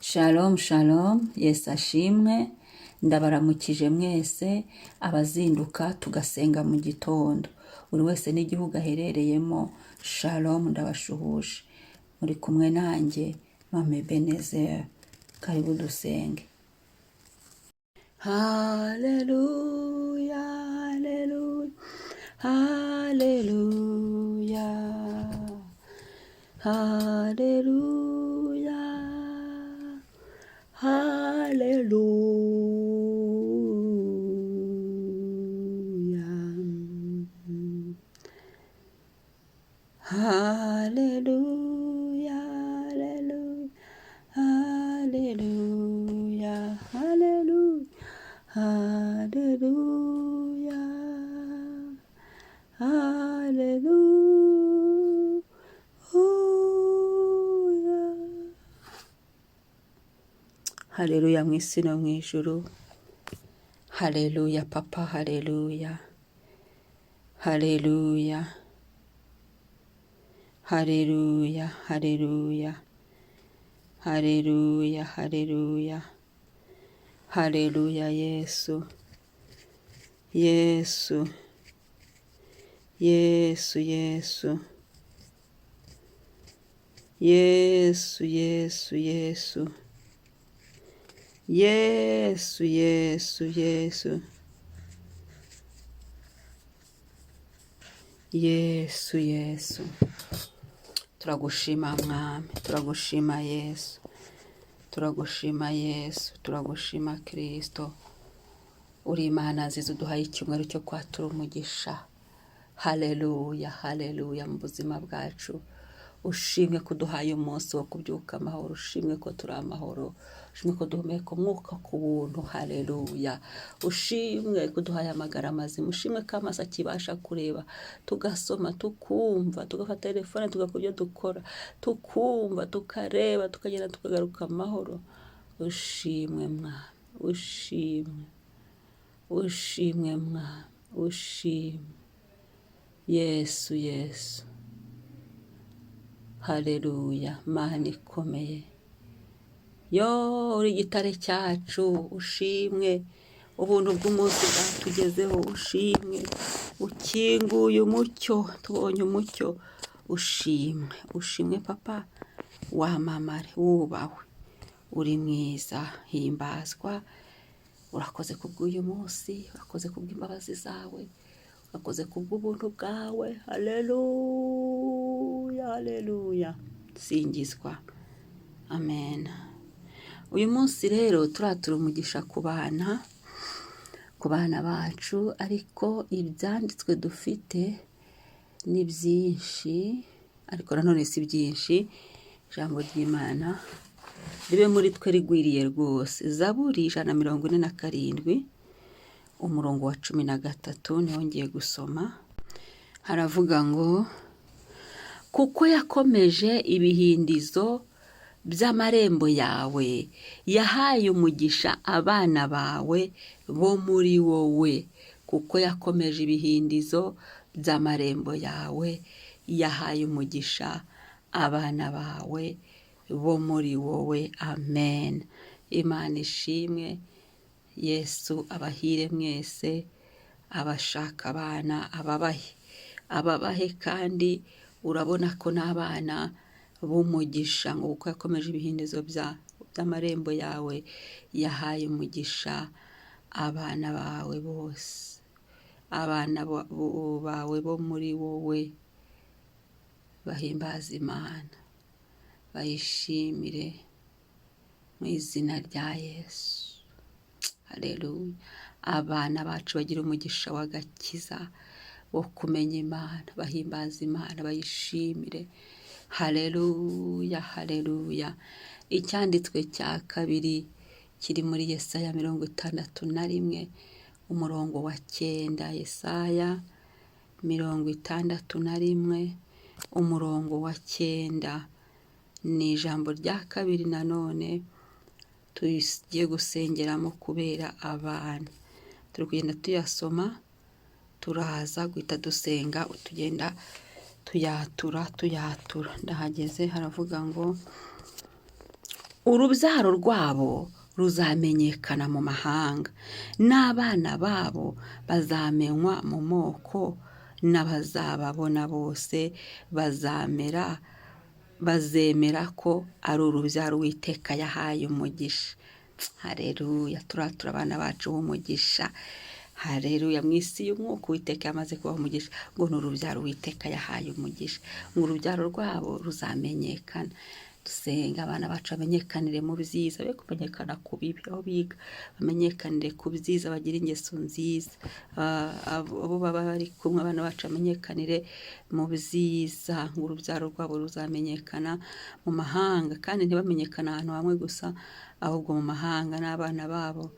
Shalom shalom, Yesu ashimwe, ndabaramukije mwese abazinduka tugasenga mu gitondo, buri wese n'igihugu aherereyemo. Shalom, ndabashuhuje, muri kumwe nanjye Mama Ebenezer. Karibu dusenge. Haleluya, haleluya, haleluya, haleluya, haleluya, haleluya, haleluya, haleluya, haleluya, haleluya, haleluya. Haleluya mu isi no mu ijuru. Haleluya Papa, haleluya, haleluya, haleluya, haleluya, haleluya, haleluya, haleluya. Yesu, Yesu, Yesu, Yesu, Yesu, Yesu, Yesu, Yesu, Yesu, Yesu, Yesu, Yesu. Turagushima Mwami, turagushima Yesu, turagushima Yesu, turagushima Kristo. Uri Imana nziza, uduhaye icyumweru cyo kwatura umugisha. Haleluya, haleluya mu buzima bwacu. Ushimwe ko uduhaye umunsi wo kubyuka amahoro, ushimwe ko turi amahoro, ushimwe ko duhumeka umwuka ku buntu. Haleluya. Ushimwe ko uduhaye amagara mazima, ushimwe ko amaso akibasha kureba, tugasoma, tukumva, tugafata telefone, tugakora ibyo dukora, tukumva, tukareba, tukagenda, tukagaruka amahoro. Ushimwe Mwami, ushimwe, ushimwe Mwami, ushimwe Yesu, Yesu. Haleluya, Mana ikomeye, yo uri igitare cyacu, ushimwe. Ubuntu bw'umunsi bwatugezeho, ushimwe. Ukinguye umucyo, tubonye umucyo, ushimwe, ushimwe Papa, wamamare, wubahwe, uri mwiza, himbazwa. Urakoze kubw'uyu munsi, urakoze kubw'imbabazi zawe, urakoze kubw'ubuntu bwawe. Haleluya, haleluya, singizwa, amen. Uyu munsi rero turatura umugisha ku bana bacu, ariko ibyanditswe dufite ni byinshi, ariko nanone si byinshi. Ijambo ry'Imana ribe muri twe rigwiriye rwose. Zaburi 147, umurongo wa 13 niwo ngiye gusoma. Haravuga ngo: "Kuko yakomeje ibihindizo by'amarembo yawe, yahaye umugisha abana bawe bo muri wowe." Kuko yakomeje ibihindizo by'amarembo yawe, yahaye umugisha abana bawe bo muri wowe. Amen. Imana ishimwe. Yesu abahire mwese abashaka abana, ababahe, ababahe. Kandi urabona ko n'abana b'umugisha, ngo kuko yakomeje ibihindizo by'amarembo yawe, yahaye umugisha abana bawe bose, abana bawe bo muri wowe. Bahimbaza Imana, bayishimire mu izina rya Yesu. Haleluya. Abana bacu bagira umugisha w'agakiza, wo kumenya Imana, bahimbaza Imana, bayishimire. Haleluya, haleluya. Icyanditswe cya kabiri kiri muri Yesaya 61, umurongo wa 9. Yesaya 61, umurongo wa 9, ni ijambo rya kabiri nanone tugiye gusengeramo kubera abantu. Turi kugenda tuyasoma, turaza guhita dusenga, tugenda tuyatura, tuyatura. Ndahageze. Haravuga ngo: Urubyaro rwabo ruzamenyekana mu mahanga, n'abana babo bazamenywa mu moko, n'abazababona bose bazemera ko ari urubyaro Uwiteka yahaye umugisha. Hareruya, turatura abana bacu b'umugisha. Hareruya, mu isi y'umwuka Uwiteka yamaze kubaha umugisha, ngo ni urubyaro Uwiteka yahaye umugisha, ngo urubyaro rwabo ruzamenyekana. Dusenga abana bacu bamenyekanire mu byiza, be kumenyekana ku bibi, aho biga bamenyekanire ku byiza, bagire ingeso nziza, abo baba bari kumwe, abana bacu bamenyekanire mu byiza, ngo urubyaro rwabo ruzamenyekana mu mahanga, kandi ntibamenyekane ahantu hamwe gusa, ahubwo mu mahanga n'abana babo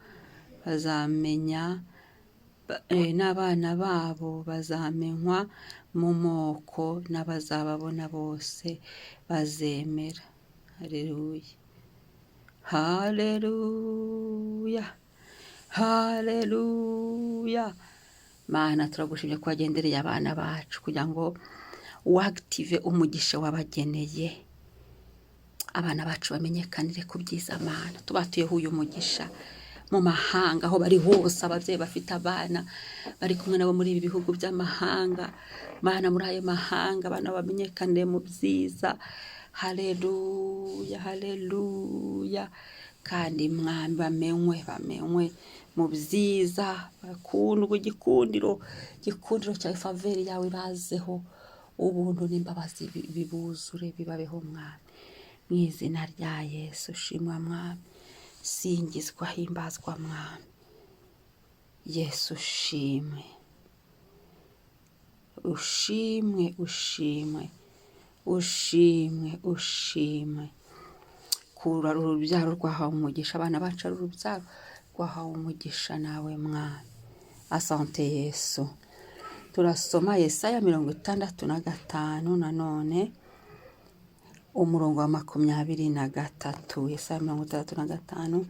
bazamenya, n'abana babo bazamenywa mu moko, n'abazababona bose bazemera. Haleluya, haleluya, haleluya. Mana, turagushimye ko wagendereye abana bacu kugira ngo wagitive umugisha wabageneye. Abana bacu bamenyekanire ku byiza. Mana, tubatuyeho uyu mugisha mu mahanga aho bari hose, ababyeyi bafite abana bari kumwe nabo muri ibi bihugu by'amahanga. Mana, muri ayo mahanga abana bamenyekanire mu byiza. Haleluya, haleluya. Kandi Mwami, bamenywe mu byiza, bakundwe, igikundiro cyawe, faveur yawe bazeho, ubuntu n'imbabazi bibuzure, bibabeho Mwami, mu izina rya Yesu. Shimwa Mwami, singizwa, himbazwa Mwami Yesu, ushimwe, ushimwe, ushimwe, ushimwe, ushimwe. Kura urubyaro rwahawe umugisha, abana bacu ari urubyaro rwahawe umugisha nawe Mwami. Asante Yesu. Turasoma Yesaya 65 nanone umurongo wa 23. Yesaya 65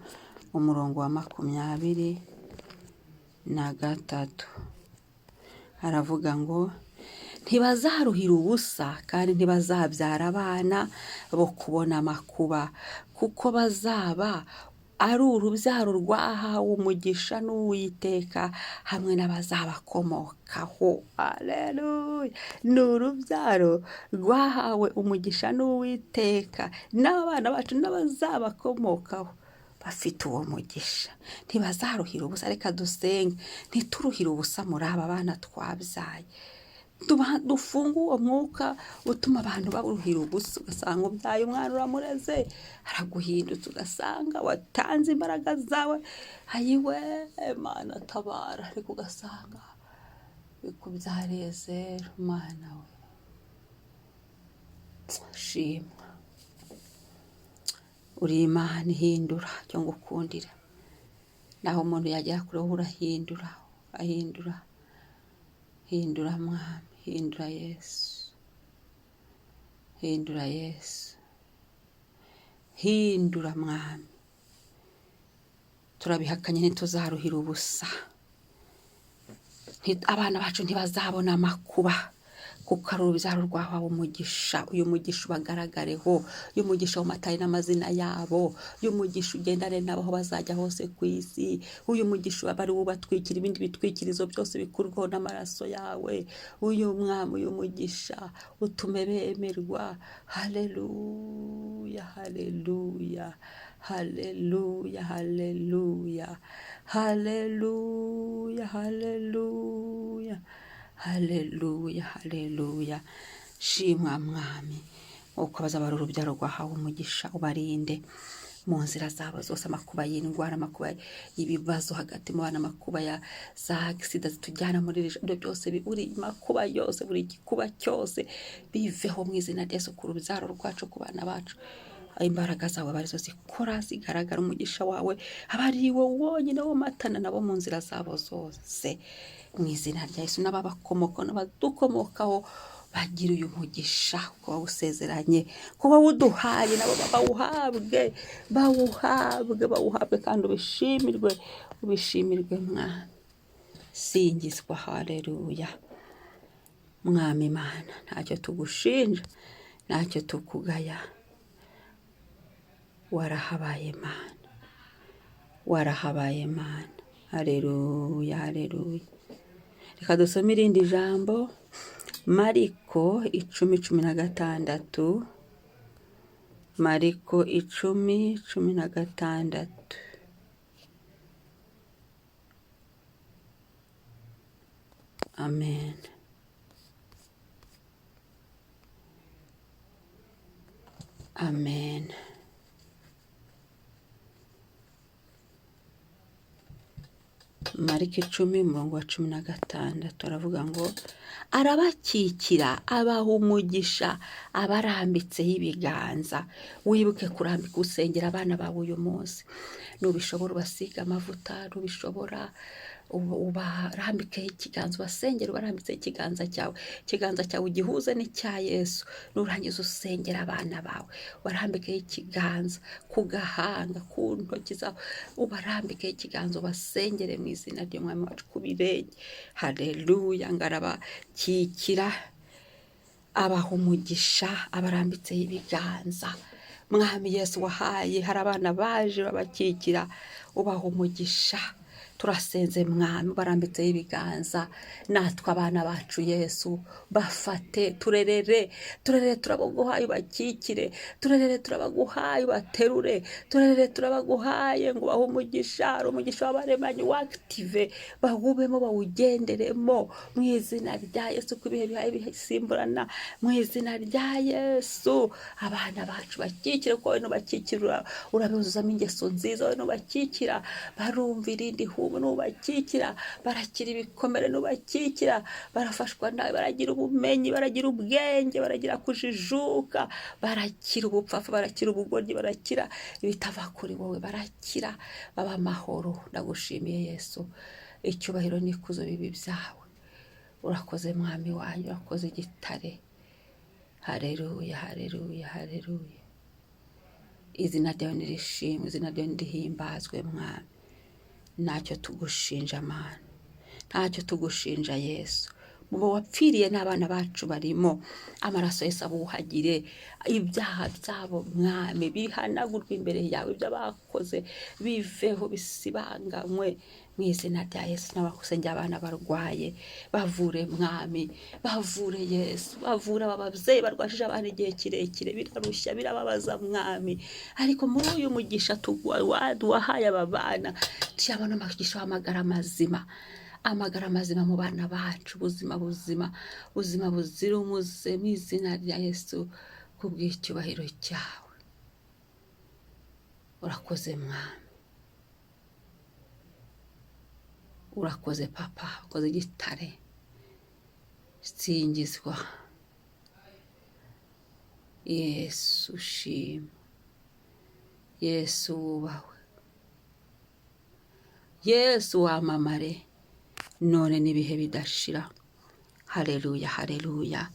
umurongo wa 23 aravuga ngo ntibazaruhira ubusa, kandi ntibazabyara abana bo kubona amakuba, kuko bazaba ari urubyaro rwahawe umugisha n'Uwiteka hamwe n'abazabakomokaho. Haleluya! Ni urubyaro rwahawe umugisha n'Uwiteka, n'abana bacu n'abazabakomokaho bafite uwo mugisha, ntibazaruhira ubusa. Reka dusenge, ntituruhire ubusa muri aba bana twabyaye. Dufunge uwo mwuka utuma abantu baruhira ubusa, ugasanga ubyaye umwana uramureze araguhindutse, ugasanga watanze imbaraga zawe, ayiwe Mana tabara, ariko ugasanga bikubyariye zero. Mana we, shimwa, uri Imana ihindura, cyo ngukundira, naho umuntu yagera kure wowe urahindura, urahindura. Hindura Mwami, hindura Yesu, hindura Yesu, hindura Mwami. Turabihakanye, ntituzaruhira ubusa, abana bacu ntibazabona amakuba, kuko ari urubyaro rwahawe umugisha. Uyu mugisha ubagaragareho, uyu mugisha wumatane n'amazina yabo, uyu mugisha ugendane nabo aho bazajya hose ku isi, uyu mugisha uba ari wo ubatwikira ibindi bitwikirizo byose bikurwaho n'amaraso yawe. Uyu Mwami, uyu mugisha utume bemerwa. Haleluya, haleluya, haleluya, haleluya, haleluya, haleluya, haleluya, haleluya. Shimwa Mwami, uko bazaba ari urubyaro rwahawe umugisha, ubarinde mu nzira zabo zose, amakuba y'indwara, amakuba y'ibibazo hagati mu bana, amakuba ya za agisida zitujyana muri ibyo byose, buri makuba yose, buri gikuba cyose biveho mu izina rya Yesu, ku rubyaro rwacu, ku bana bacu. Imbaraga zawe aba arizo zikora zigaragara, umugisha wawe aba ari wo wonyine womatana nabo mu nzira zabo zose, mu izina rya Yesu. N'ababakomokaho n'abadukomokaho bagira uyu mugisha, kuko wawusezeranye, kuba wuduhaye, nabo bawuhabwe, bawuhabwe, bawuhabwe, kandi ubishimirwe, ubishimirwe Mwami. Singizwa, haleluya. Mwami Imana, ntacyo tugushinja, ntacyo tukugaya. Warahabaye Mana, warahabaye Mana. Hareruya, hareruya. Reka dusome irindi jambo, Mariko 10:16. Mariko 10:16. Amen. Amen. Mariko 10:16 aravuga ngo arabakikira, abaha umugisha, abarambitseho ibiganza. Wibuke kurambika usengera abana bawe uyu munsi. Nubishobora ubasiga amavuta, nubishobora ubarambikeho ikiganza, ubasengere ubarambitseho ikiganza cyawe. Ikiganza cyawe ugihuze n'icya Yesu. Nurangiza usengera abana bawe, ubarambikeho ikiganza ku gahanga, ku ntoki zawe, ubarambikeho ikiganza, ubasengere mu izina ry'Umwami wacu, ku birenge. Haleluya. Ngarabakikira, abaha umugisha, abarambitseho ibiganza. Mwami Yesu wahaye, hari abana baje babakikira, ubaha umugisha. Turasenze Mwami, barambitseho ibiganza. Natwe abana bacu Yesu bafate, turerere, turerere turabaguhaye ubakikire, turerere turabaguhaye ubaterure, turerere turabaguhaye ngo bahe umugisha. Hari umugisha w'abaremanye wakitive, bawubemo, bawugenderemo mu izina rya Yesu. Ko ibihe bihaye bisimburana, mu izina rya Yesu. Abana bacu bakikire, kuko wowe nubakikira urabuzuzamo ingeso nziza. Wowe nubakikira barumva irindi humo, nubakikira barakira ibikomere, nubakikira barafashwa nawe, baragira ubumenyi, baragira ubwenge, baragira kujijuka, barakira ubupfafa, barakira ubugoryi, barakira ibitava kuri wowe, barakira baba amahoro. Ndagushimiye Yesu, icyubahiro n'ikuzo bibi byawe. Urakoze Mwami wanjye, urakoze igitare. Haleluya, haleluya, haleluya. Izina ryawe nirishimwe, izina ryawe nirihimbazwe Mwami. Ntacyo tugushinja Mana, ntacyo tugushinja Yesu. Mubo wapfiriye n'abana bacu barimo, amaraso Yesu abuhagire ibyaha byabo Mwami, bihanagurwe imbere yawe, ibyo bakoze biveho, bisibanganywe mu izina rya Yesu. N'abakusengera abana barwaye, bavure Mwami, bavure Yesu, bavure aba babyeyi barwashije abana igihe kirekire, birarushya, birababaza Mwami. Ariko muri uyu mugisha wahaye aba bana, tuyabona umugisha w'amagara mazima, amagara mazima mu bana bacu, ubuzima buzima, ubuzima buzira umuze mu izina rya Yesu, kubw'icyubahiro cyawe. Urakoze Mwami, urakoze Papa, urakoze igitare. Singizwa Yesu, shima Yesu, wubahwe Yesu, wamamare none n'ibihe bidashira. Haleluya, haleluya.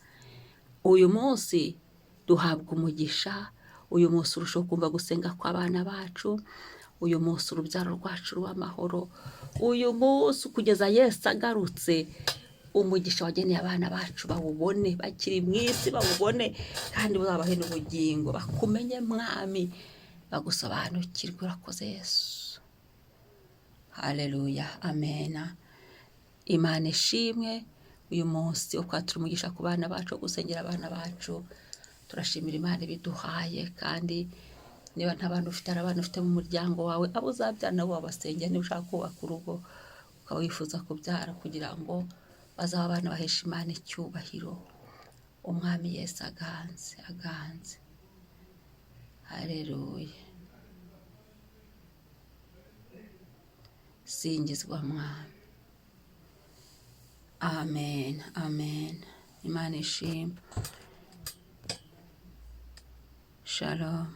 Uyu munsi duhabwa umugisha, uyu munsi urushaho kumva gusenga kw'abana bacu, uyu munsi urubyaro rwacu rw'amahoro, uyu munsi kugeza Yesu agarutse, umugisha wageneye abana bacu bawubone bakiri mu isi, bawubone kandi uzabahe n'ubugingo, bakumenye Mwami, bagusobanukirwe. Urakoze Yesu. Haleluya, amena. Imana ishimwe. Uyu munsi wo kwatura umugisha ku bana bacu, gusengera abana bacu, turashimira Imana ibiduhaye. Kandi niba nta bana ufite, hari abana ufite mu muryango wawe, abo uzabyara nabo wabasengera. Niba ushaka kubaka urugo, ukaba wifuza kubyara kugira ngo bazaba abana bahesha Imana icyubahiro. Umwami Yesu aganze, aganze. Haleluya. Singizwa Mwami. Amen, amen. Imana ishimwe. Shalom.